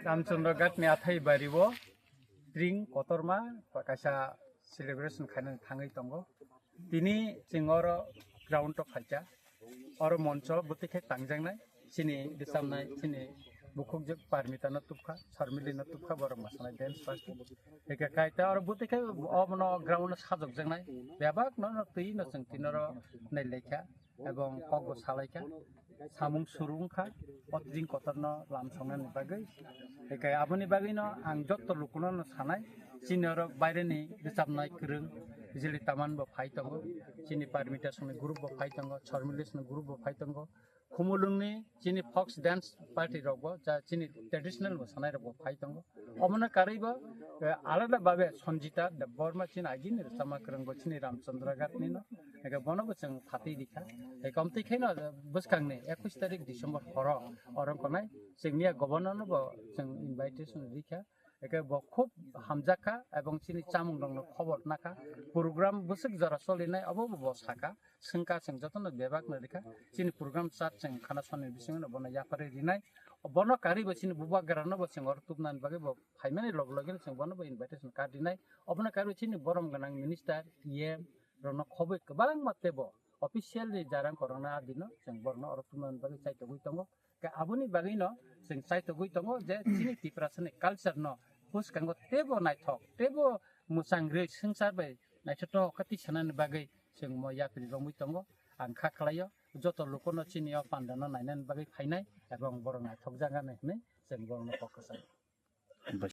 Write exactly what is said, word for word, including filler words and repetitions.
Ramchandra Ghat ni athai bari o tring kotorma kaisa celebration khainani thangwi tongo. Tini chwng oro ground o phaikha, oro moncho bwtwi khe tangjaknai chini bwchamnai chini bukhukjwk Parmita no tubkha, Sarmili no tubkha, borok mwsanai dance party. Eke kaita oro bwtwi khe obono ground o sajokjaknai bebak no twi no chwng tini oro nailaikha. Ebong kokbo salaikha, samung suru wngkha, o tring kotorno lam songnani bagwi. Hinkhe aboni bagwino ang jotto lukuno no sanai, chini oro baireni rwchapnai kwrwng, Bijili Taman bo phai tongo, chini Parmita Songni group bo phai tongo, Chormilisni group bo phai tongo, Khumulwngni chini folk dance party rok bo, ja chini traditional mosanai rok bo phai tongo. Omono karwi bo, eh, alada babe Sanjita Debbarma chini agini rwchapma kwrwng bo chini Ramchandra Ghat ni no. Eke bono bo chwng phatwi rikha. Ekomtwi khe no bwskang ni ekush tarik December horo oro wngkha nai chwng miya governor no bo chwng invitation rikha. Eke bo khub hamjakha ebong chini chamung rok no khobor nakha. Program bwswk jora cholinai obo bo sakha. Swngkha chwng jotono bebak no rikha. Chini program chart chwng khana soni bisingo no bono yapharwi rinai. Bono karwi bo chini bubagra no bo chwng oro tubnani bagwi bo phaimani log logino chwng bono bo invitation card rinai. Obono karwi chini borom gwnang minister, E M rokno khobwi kwbangma teibo official ni jarang korokna adino chwng borokno oro tubnani bagwi chaitogwi tongo. Khe aboni bagwino chwng chaitogwi tongo je chini Tiprasani culture no bwskango teibo naithok, teibo mwchang rwi swngchar bai naithotok khe tisanani bagwi chwng mo yapri romwi tongo. Ang kha khlaio joto lukuno chini o pandano nainani bagwi phainai ebong borok naithokjak ani hwnwi chwng borokno kok kwchai.